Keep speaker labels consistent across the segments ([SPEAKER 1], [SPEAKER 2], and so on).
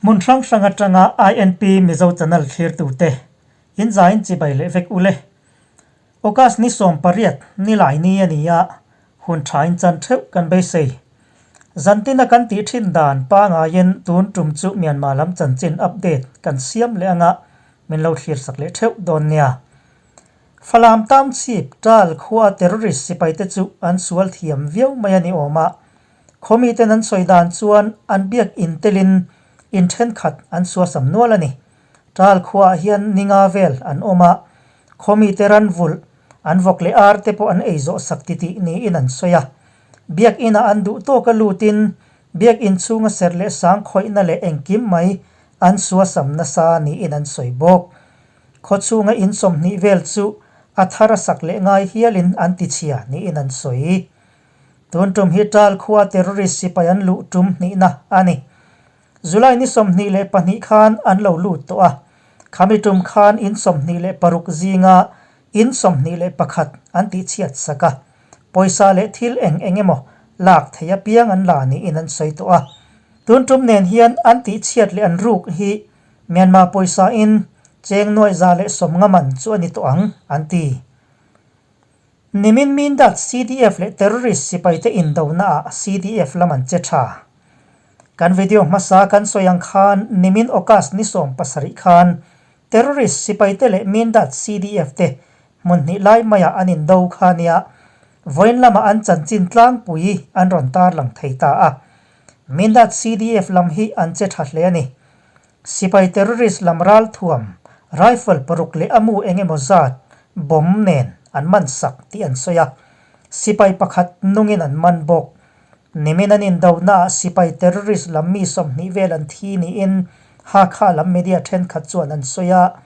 [SPEAKER 1] Hmun hrang hrang atanga INP Mizo channel thlirtute in zain chibai leh vek ule. August ni 18 nilai ni a ni a, hun thain chan theuh kan beisei. Zantina kan tih thin dan pangaiin tun tum chu Myanmar lam chanchin update kan siam leh anga min lo thlir sak leh theuh dawn nia. Falam Township Ṭal khua terrorist sipaite chu an sual thiam viau mai a ni awm a, Khawmiten an sawi dan chuan an biak in telin in thenkhat an suasam nual a ni. Ṭal khuaah hian ninga vel an awm a, khawmite ran vulh, an vawk leh ar te pawh an ei zawh sak titih niin an sawi a. Biak inah an duh tawka lutin biak in chhunga serh leh sang khawihna leh engkim mai an suasam nasa niin an sawi bawk. Khaw chhunga in 20 vel chu a thar a sak leh ngai hialin an tichhia niin an sawi. Tun tum hi Ṭal khua terrorist sipai an luh tum hnihna a ni. July ni 22 khan an lo lut tawh a, khami tum khan in 26 zinga in 21 an tihchhiat sak a, pawisa leh thil eng eng emaw lak thei apiang an la niin an sawi tawh a. Tun tum nen hian an tihchhiat leh an ruk hi Myanmar pawisa in cheng nuaih 150 man chu a ni tawh ang, an ti. Nimin Mindat CDF leh terrorist sipaite indonaah CDF lam an che tha. Kan video hmasa kan sawi ang khan nimin August ni 17 khan terrorist sipaite leh Mindat CDF te hmun hnih lai maiah an indo kha nia vawiin lamah an chanchin tlangpui an rawn tarlang thei ta a. Mindat CDF lam hi an che tha hle a ni. Sipai terrorist lam ralthuam, rifle paruk leh a mu eng emaw zat bomb nen an man sak tih an sawi a, sipai pakhat nungin an man bawk. Nimin an indonaah sipai terrorist lam mi 20 vel an thi niin Hakha lam media thenkhat chuan an sawi a,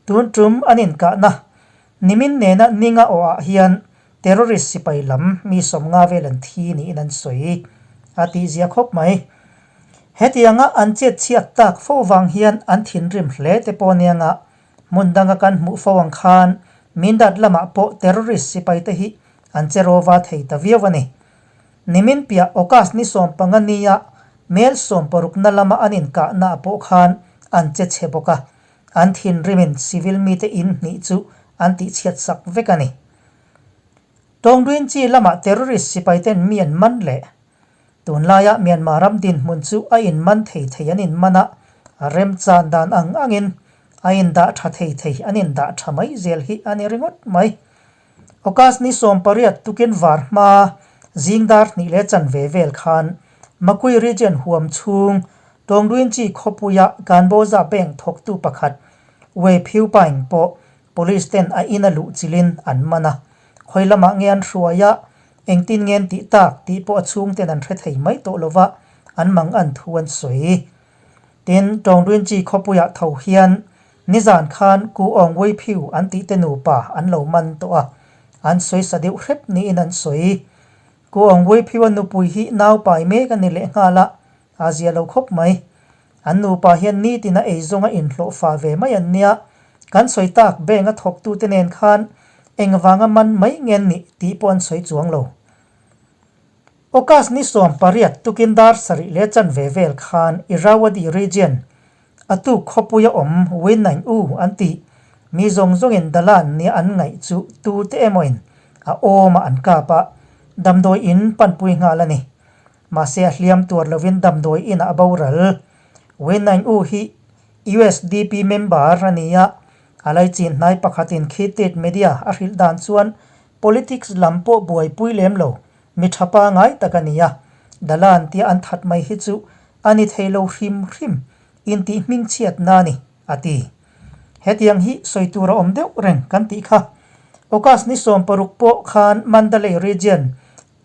[SPEAKER 1] tun tum an inkahna nimin nena ninga awhah hian terrorist sipai lam mi 50 vel an thi niin an sawi a tihzia khawp mai. Hetianga an chet chhiat tak fo vang hian an thinrim hle te pawh anianga hmun danga kan hmuh fo ang khan Mindat lamah pawh terrorist sipai te hi an che rawva thei ta viau a ni. Nimin piah August ni 15 nia mel 60 na lama an inkahna ah pawh khan an che chhe bawk a, an thinrimin civil mite in hnih chu an tihchhiat sak vek a ni. Tawngduin chi lamah terrorist sipai ten mi an man leh Tunlaia Myanmar ram dinhmun chu a inman thei thei an inman a, a remchan dan ang angin a indah tha thei thei an indah tha mai zel hi a ni ringawt mai. August ni 18 tukin var hma zing dar hnih leh chanve vel khan Makui region huam chhung Tawngduinchi khawpuia Kanbawza Bank thawktu pakhat Wei Phiu Paing pawh Police ten a ina luh chilhin an man a, khawi lamah nge an hruai a, engtin nge an tih tak tih pawh a chhungten an hre thei mai tawh lova, an mang an thu an sawi. Tin, Tawngrinchi khawpuiah tho hian nizan khan Ku Awng Wei Phiu an tih te nupa an lo man tawh a, an sawi sa deuh hrep niin an sawi. Ku Awng Wei Phiu a nupui hi nau pai mek a ni lehnghal a, a zia lo khawp mai. An nupa hian nitin a eizawnga inhlawh fa ve mai an nia. Kan sawi tak bank a thawktute nen khan engvanga man mai nge an nih tih pawh an sawi chuang lo. August ni 18 tukin dar sarih leh chanve vel khan Irrawaddy region a tuk khawpuia awm Win Naing U an tih mi zawng zawngin Dalan nia an ngaih chu tute emawin a awmah an kap a, damdawi in panpui nghal a ni. Mahse a hliam tuar lovin damdawi inah a boral. Win Naing U hi USDP member a ni a, a laichin hnai pakhatin Khit Tit Media a hrilh dan chuan politics lam pawh buaipui lem lo, mi tha pangai tak a ni a, Dalan tia an that mai hi chu a ni thei lo hrim hrim intih hmingchhiatna a ni, a ti. Hetiang hi sawi tur a awm deuh reng kan tih kha. August ni 16 pawh khan Mandalay region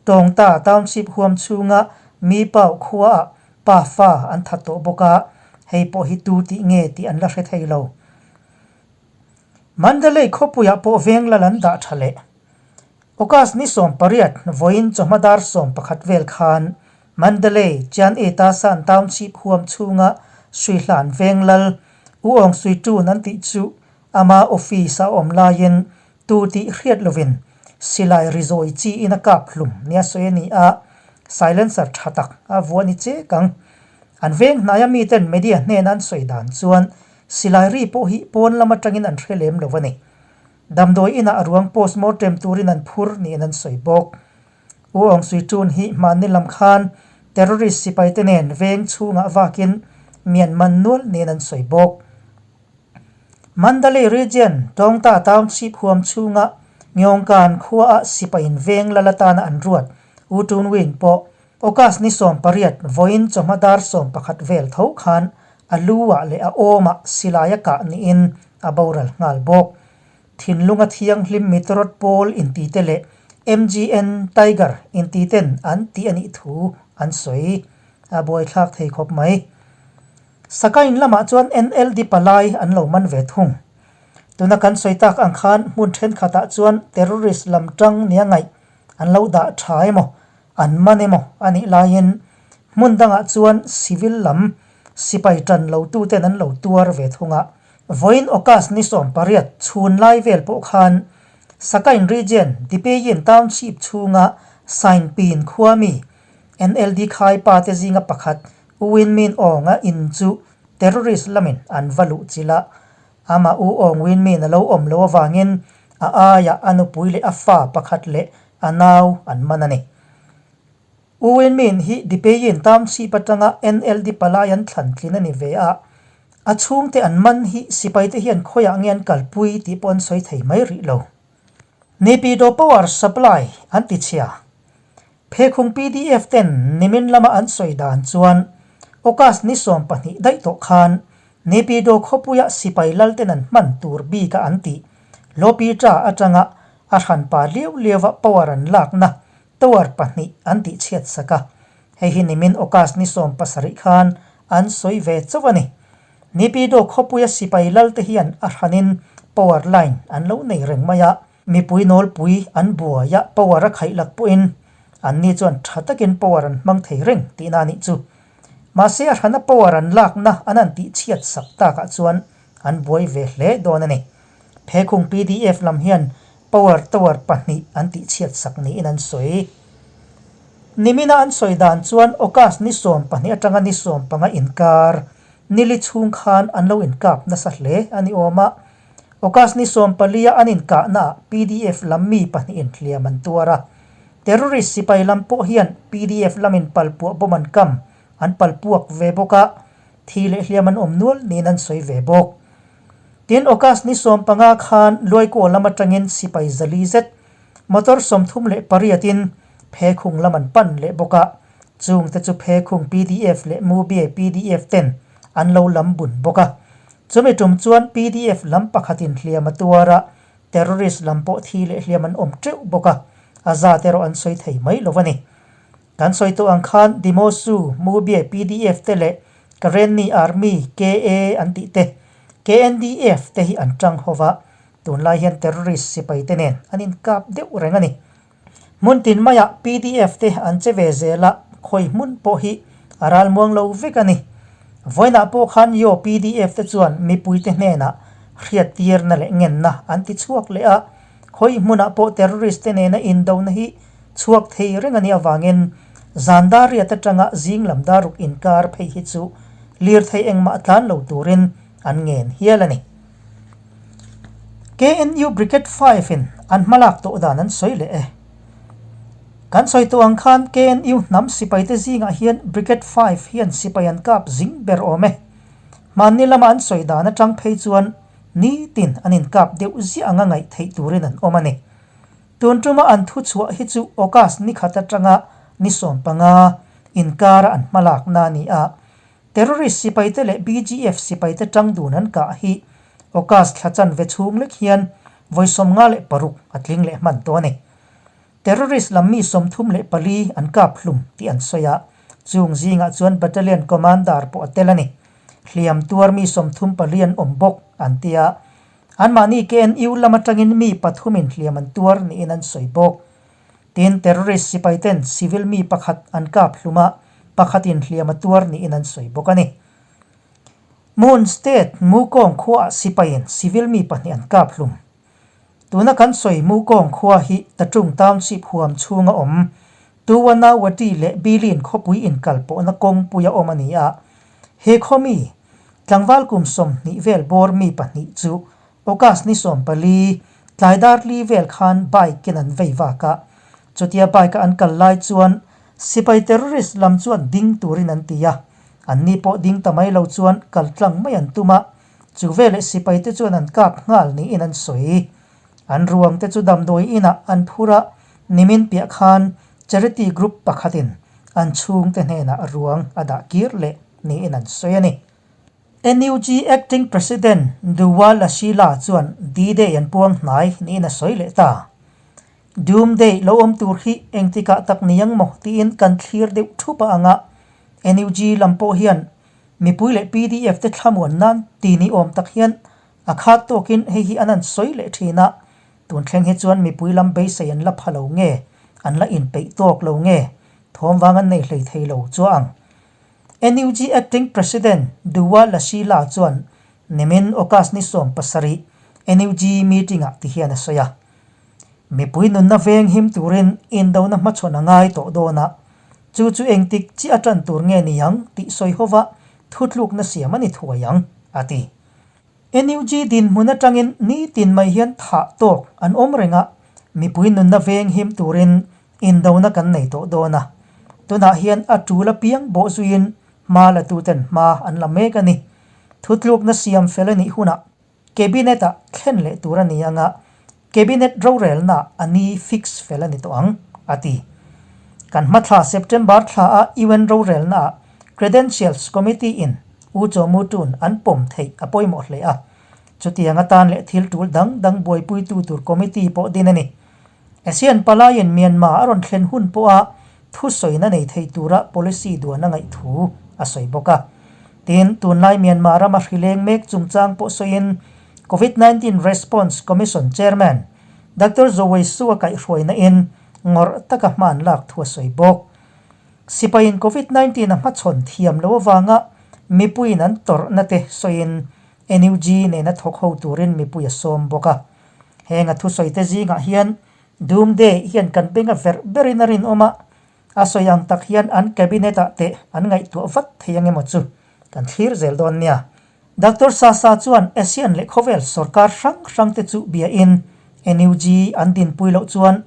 [SPEAKER 1] Tawngta Township huam chhunga mi pau khuaah pa fa an that tawh bawk a, hei pawh hi tu tih nge tih an la hre thei lo. Mandalay khawpuiah pawh veng lal an dah tha leh. August ni 18 vawiin chawhma dar 11 vel khan Mandalay Chian Eta San Township huam chhunga Suihlan veng lal U Aung Sui Tun an tih chu ama office a awm laiin Tu tih hriat lovin silai ri zawi chi in a kap hlum nia sawi a ni a, silencer tha tak a vuah ni chek ang. An veng hnaia miten media hnena an sawi dan chuan silai ri pawh hi pawn lam atangin an hre lem lo a ni. Damdawi inah a ruang postmortem turin an phur niin an sawi bawk. U Aung Sui Tun hi hmanni lam khan terrorist sipaite nen veng chhungah vakin Myanmar nual niin an sawi bawk. Mandalay Region, Tawngta Township huam chhunga Myongkan khuaah sipain veng lal atana an ruat U Tun Win pawh August ni 18 vawiin chawhma dar 11 vel tho khan a lu-ah leh a awmah silai a kah niin a boral nghal bawk. Thinlunga thianghlim Mitrawt pawl intite leh MGN Tiger intiten an tih a nih thu an sawi. A buaithlak thei khawp mai. Sakain lamah chuan NLD palai an lo man ve thung. Tuna kan sawi tak ang khan hmun thenkhatah chuan terrorist lam tang nia ngaih an lo dah tha emaw, an man emaw a nih laiin hmun dangah chuan civil lam sipai tan lo tuten an lo tuar ve thung a. Vawiin August ni 18 chhun lai vel pawh khan Sakain Region, Dipeyin Township chhunga Sainpin khua mi NLD khai pa te zinga pakhat U Win Min Aung a in chu terrorist lamin an va luh chilh a, amah U Aung Win Min a lo awm loh avangin a aiah a nupui leh a fa pakhat leh a nau an man a ni. U Win Min hi Dipeyin Township atanga NLD palai an thlan tlin a ni ve a, a chhungte an man hi sipaite hian khawiah nge an kalpui tih pawh an sawi thei mai rih lo. Naypyidaw Power Supply an ti chhia. Phekhung pdf ten nimin lama an sawi dan chuan August ni 12 daih tawh khan Naypyidaw khawpuia sipai lalten an hman tur bika an tih Lopitra atanga a hranpa liau liauva power an lakna tower pahnih an tih chhiat sak a. Hei hi nimin August ni 17 khan an sawi ve chauh a ni. Naypyidaw khawpuia sipai lalte hian a hranin power line an lo nei reng mai a. Mipui nawlpui an buai a, power a khaih lak pawhin anni chuan tha takin power an hmang thei reng tihna a nih chu. Mahse a hrana power an lakna an han tih chhiat sak takah chuan an buai ve hle dawn a ni. Phekhung pdf lam hian power tower pahnih an tih chhiat sak niin an sawi. Nimina an sawi dan chuan August ni 12 atanga ni 15 inkar nili chhung khan an lo inkap nasa hle a ni awm a. August ni 14 a an inkahnaah pdf lam mi pahnihin hliam an tuar a. Terrorist sipai lam pawh hian pdf lamin palpuah bawm an kam an palpuak ve bawk a, thi leh hliam an awm nual niin an sawi ve bawk. Tin, August ni 15 khan Luaikaw lam atangin sipai zali zet motor 38 in Phekhung lam an pan leh bawk a, chungte chu Phekhung pdf leh Mubie pdf ten an lo lam bun bawk a. Chumi tum chuan pdf lam pakhatin hliam a tuar a, terrorist lam pawh thi leh hliam an awm teuh bawk a, a zat erawh an sawi thei mai lo a ni. Kan sawi tawh ang khan Dimosu, Mubie pdf te leh Karenni Army, KA an tih te, KNDF te hi an tang ho va, tunlai hian terrorist sipai te nen an inkap deuh reng a ni. Hmun tin maiah pdf te an che ve zel a, khawi hmun pawh hi a ral muang lo vek a ni. Vawiinah pawh khan Yaw pdf te chuan mipuite hnenah hriattirna leh ngenna an ti chhuak leh a, khawi hmunah pawh terrorist te nena indona hi chhuak thei reng a nih avangin zan dar riat atanga zing lam dar ruk inkar phei hi chu lirthei engmah tlan lo turin an ngen hial a ni. KNU Brigade 5 in an hmalak tawh dan an sawi leh e. Kan sawi tawh ang khan KNU hnam sipaite zingah hian Brigade 5 hian sipai an kap zing ber awm e. Hmanni lama an sawi dan atang phei chuan nitin an inkap deuh ziah anga ngaih theih turin an awm a ni. Tun tuma an thu chhuah hi chu August ni khat atanga ni 15 inkara an hmalakna a ni a. Terrorist sipaite leh BGF sipaite tang dun an kah hi August thla chanve chhung lek hian vawi 56 a tling leh hman tawh a ni. Terrorist lam mi 34 an kap hlum tih an sawi a, chung zingah chuan Battalion Commander pawh a tel a ni. Hliam tuar mi 34 an awm bawk an ti a, anmahni KNU lam atangin mi pathumin hliam an tuar niin an sawi bawk. Tin, terrorist sipaiten civil mi pakhat an kap hlum a, pakhatin hliam a tuar niin an sawi bawk a ni. Mon State Mukawng khuaah sipaiin civil mi pahnih an kap hlum. Tuna kan sawi Mukawng khua hi Tatung Township huam chhunga awm Tuwanawati leh Bilin khawpui inkal pawhna kawngpuia awm a ni a. He khaw mi, tlangval kum 20 vel bawr mi pahnih chu August ni 14, tlai dar li vel khan bike in an vei vak a. Chutia bike a an kal lai chuan sipai terrorist lam chuan ding turin an ti a, anni pawh ding ta mai lo chuan kal tlang mai an tum a, chu veleh sipai te chuan an kap nghal niin an sawi. An ruang te chu damdawi inah an phur a, nimin piah khan charity group pakhatin an chhungte hnenah ruang a dah kir leh niin an sawi a ni. NUG Acting President Duwa Lashila chuan D-Day an puang hnai niin a sawi leh ta. Doomday lo awm tur hi engtikah tak ni ang maw tiin kan thlir deuh thup a ang a, NUG lam pawh hian mipui leh pdf te thlamuan nan ti ni awm tak hian a khat tawkin hei hi an han sawi leh thin a, tun thleng hi chuan mipui lam beisei an la pha lo nge, an la inpeih tawk lo nge, thawm vang an nei hlei thei lo chuah ang. NUG Acting President Duwa Lashila chuan nimin August ni 17 NUG meeting-ah ti hian a sawi a. Mipui nunna veng him turin indona hmachhawn a ngai tawh dawn a, chu chu engtik chiah a tan tur nge ni ang tih sawi hova thutlukna siam a ni thuai ang, a ti. NUG dinhmun atangin nitin mai hian thah tawk an awm reng a, mipui nunna veng him turin indona kan nei tawh dawn a, tunah hian a tul apiang bawh zuiin hma latuten hma an la mek a ni. Thutlukna siam fel a nih hunah Cabinet-ah thlen leh tur a ni ang a, Cabinet rorelnaah a ni fix fel a ni tawh ang, a ti. Kan hma thla September thlaah UN rorelnaah Credentials Committee-in U Chaw Mu Tun an pawm theih a pawimawh hle a, chutiang atan leh thil tul dang dang buaipuitu tur committee pawh din a ni. ASEAN palaiin Myanmar a rawn thlen hun pawha thusawina nei thei tura policy duan a ngaih thu a sawi bawk a. Tin, tunlai Myanmar rama hri leng mek chungchang pawh sawiin Covid 19 Response Commission Chairman Doctor Zaw Wei Su a kaihhruaina in ngawrh taka hma an lak thu a sawi bawk. Sipaiin Covid 19 a hmachhawn thiam lo avanga mipuiin an tawrhna te sawiin NUG nena thawk ho turin mipui a sawm bawk a. Heng a thusawite zingah hian Doomsday hian kan benga verh berin a rinawm a, a sawi ang tak hian an cabinet-ah teh an ngaihtuah vat thei ang emaw chu kan thlir zel dawn nia. Doctor Sasa chuan ASEAN leh khawvel sorkar hrang hrangte chu biain NUG an dinpui loh chuan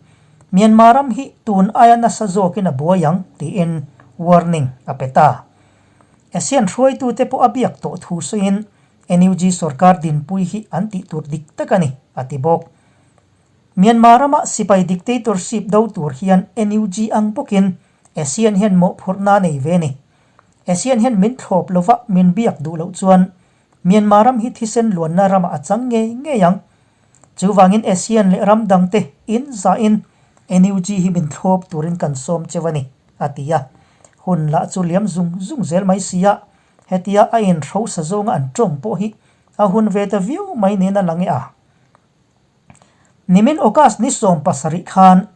[SPEAKER 1] Myanmar ram hi tun aia nasa zawkin a buai ang tiin warning a pe ta. ASEAN hruaitute pawh a biak tawh thu sawiin NUG sorkar dinpui hi an tih tur dik tak a ni, a ti bawk. Myanmar rama sipai dictatorship do tur hian NUG ang bawkin ASEAN hian mawhphurhna a nei ve a ni. ASEAN hian min thlawp lova min biak duh loh chuan Myanmar ram hi thisen luanna ramah a chang ngei ngei ang. Chuvangin ASEAN leh ram dangte in zahin NUG hi min thlawp turin kan sawm cheu a ni, a ti a. Hun lah chu liam zung zung zel mai si a, Hetia a inhrosa zawnga an tawng pawh hi a hun ve ta viau mai niin a lang e a. Nimin August ni 17 khan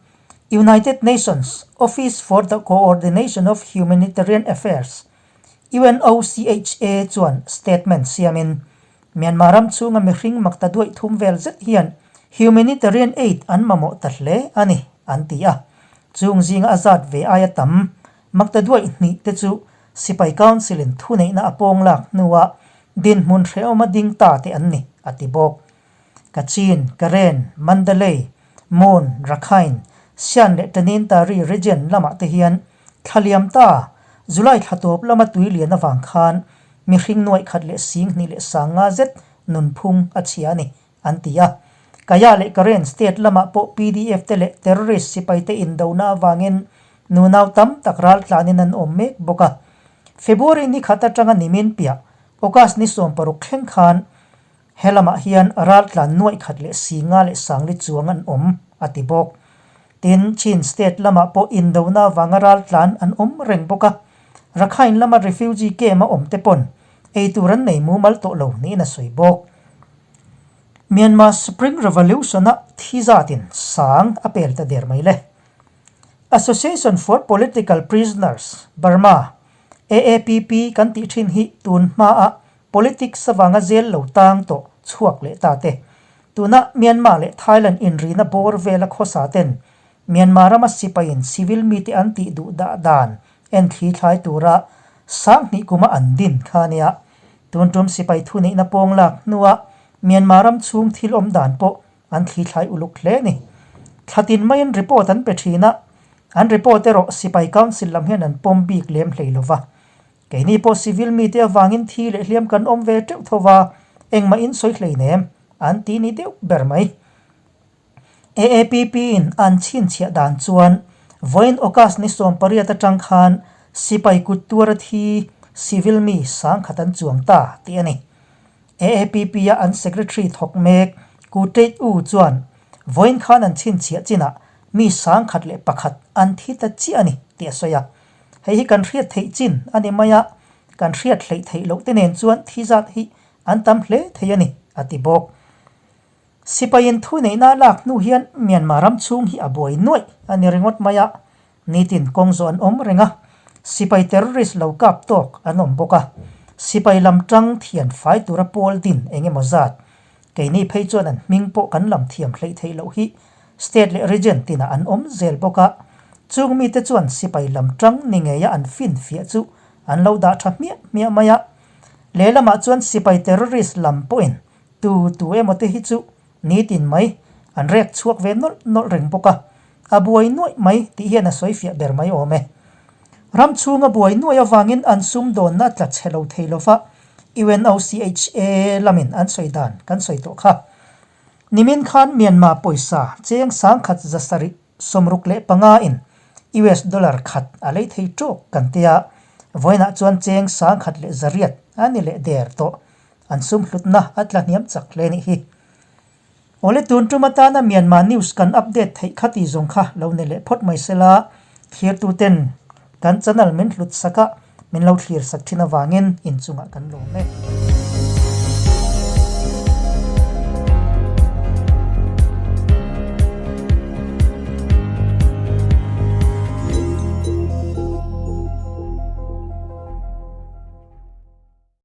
[SPEAKER 1] United Nations Office for the Coordination of Humanitarian Affairs, UNOCHA, chuan statement siamin Myanmar ram chhunga mihring makta duaih thum vel zet hian humanitarian aid an mamawh ta hle a ni, an ti a. Chung zinga a zat ve aia tam Makta duaih hnih te chu Sipai Council in thuneihna a pawng lak hnua dinhmun hrehawma ding ta te an ni, a ti bawk. Kachin, Karen, Mandalay, Mon, Rakhine, Shan leh Tanintari region lamah te hian thla liam ta July thla tawp lama tui lian avang khan mihring nuaih khat leh sing hnih leh sang nga zet nunphung a chhia a ni, an ti a. Kaya leh Karen state lamah pawh pdf te leh terrorist sipaite indona avangin nunau tam tak ral tlanin an awm mek bawk a. February ni khat atanga nimin piah August ni 16 thleng khan he lamah hian ral tlan nuaih khat leh si nga leh sangli chuang an awm, a ti bawk. Tin, Chin state lamah pawh indona avanga ral tlan an awm reng bawk a. Rakhine lama refugee camp a awm te pawn eitur an nei mumal tawh lo niin a sawi bawk. Myanmar Spring Revolution-a thi zatin sang a pel ta der mai le. Association for Political Prisoners, Burma, AAPP, kan tih thin hi tun hmaah politics avanga zel lo tang tawh chhuak leh ta te. Tuna Myanmar leh Thailand inrina bawr vela khawsa ten Myanmar rama sipaiin civil mite an tih duh dah dan en thli thlai tura Sanghnih kuma an din kha a nia. Tun tum sipai thuneihna pawng lak hnua Myanmar ram chhung thil awm dan pawh an thlithlai uluk hle a ni. Thla tin maiin report an pe thin a, an report erawh sipai council lam hian an pawm bik lem hlei lo va. Keini pawh civil mite avangin thi leh hliam kan awm ve teuh tho va, engmah in sawi hlei nem, an ti ni deuh ber mai. AAPP in an chhinchhiah dan chuan vawiin August ni 18 atang khan sipai kut tuara thi civil mi sangkhat an chuang ta tih a ni. AAPP a an secretary thawk mek Ku Tate U chuan vawiin khan an chhinchhiah chinah mi 1001 an thi ta chiah a ni tih a sawi a. Hei hi kan hriat theih chin a ni mai a, kan hriat hleih theih loh te nen chuan thi zat hi an tam hle thei a ni, a ti bawk. Sipaiin thuneihna a lak hnu hian Myanmar ram chhung hi a buai nuaih a ni ringawt mai a, nitin kawng zawh an awm reng a, sipai terrorist lo kap tawk an awm bawk a, sipai lam tang thian fai tura pawl din eng emaw zat Keini phei chuan an hming pawh kan lam thiam hleih theih loh hi state leh region tinah an awm zel bawk a, chung mite chuan sipai lam tang ni ngeia an finfiah chu an lo dah tha hmiah hmiah mai a. Lehlamah chuan sipai terrorist lam pawhin tu tu emaw te hi chu nitin mai an rek chhuak ve nawlh nawlh reng bawk a, a buai nuaih mai tih hian a sawi fiah ber mai awm e. Ram chhunga buai nuaih avangin an sumdawnna a tla chhe lo thei lo va, UNOCHA lamin an sawi dan kan sawi tawh kha. Nimin khan Myanmar pawisa cheng 1765 in US dollar khat a lei thei tawk kan tia, vawiinah chuan cheng 1800 a ni leh der tawh. An sum hlutna a tla hniam chak hle nih hi. Awle tun tum atana Myanmar news kan update theih kha tih zawng kha lo ni leh phawt mai sela, thlirtuten kan channel min hlut sak a, min lo thlir sak thin avangin inchungah kan lawm e.